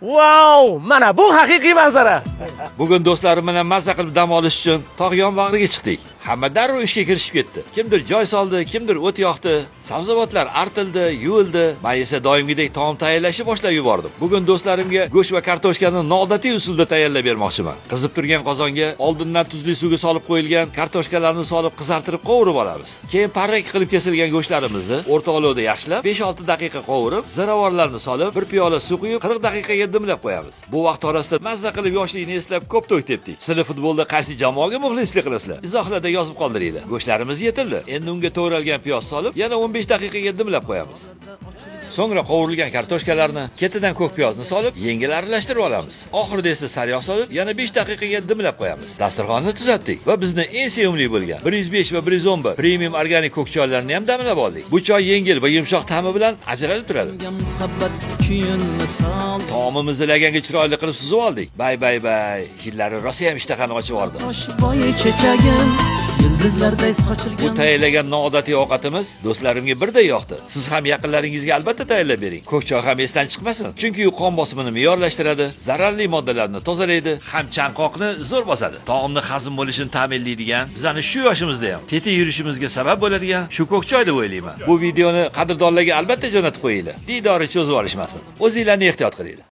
Vau, mana bu haqiqiy manzara. Bugun do'stlarim bilan mazza qilib dam olish uchun tog' yonbag'riga chiqdik. Hamma darrov ishga kirishib ketdi. Kimdir joy soldi, kimdir o't yoqdi, sabzavotlar artildi, yuvildi. Men esa doimgidek taom tayyorlashni boshlab yubordim. Bugun do'stlarimga go'sht va kartoshkani noodatiy usulda tayyorlab bermoqchiman. Qizib turgan qozonga oldindan tuzli suvga solib qo'yilgan kartoshkalarni solib qizartirib qovurib olamiz. Keyin parrak qilib kesilgan go'shtlarimizni o'rta olovda yaxshilab 5-6 daqiqa qovurib, ziravorlarni solib, bir piyola suv quyib 40 daqiqaga dimlab qo'yamiz. Bu vaqt orasida mazza qilib yoshlikni eslab ko'p to'y tepdik. Sizlar futbolda qaysi jamoaga muxlislik qilasizlar? Izohlarda yozib qoldiringlar. Go'shtlarimiz yetildi. Endi unga to'g'ralgan piyoz solib, yana 15 daqiqaga dimlab qo'yamiz. So'ngra qovurilgan kartoshkalarni, ketidan ko'k piyozni solib, yengil aralashtirib olamiz. Oxirida esa sariyog' solib, yana 5 daqiqaga dimlab qo'yamiz. Dasturxonni tuzatdik va bizni eng sevimli bo'lgan 105 va 111 premium organik ko'k choylarni ham damlab oldik. Bu choy yengil va yumshoq ta'mi bilan ajralib turadi. Taomimizni laganga chiroyli qilib suzib oldik. Bay bay bay, hidlari rosa ham ishtahani ochib yubordi. Bu tayyorlagan noodatiy ovqatimiz do'stlarimga birday yoqdi. Siz ham yaqinlaringizga albatta tayyorlab bering. Ko'k choy ham esdan chiqmasin. Chunki u qon bosimini me'yorlashtiradi, zararli moddalarni tozalaydi, ham chanqoqni zo'r bosadi. Taomni hazm bo'lishini ta'minlaydigan, bizani shu yoshimizda ham tetik yurishimizga sabab bo'ladigan shu ko'k choy deb o'ylayman. Bu videoni qadrdonlarga albatta jo'natib qo'yinglar. Diydori cho'zib olishmasin. O'zinglarni ehtiyot qilinglar.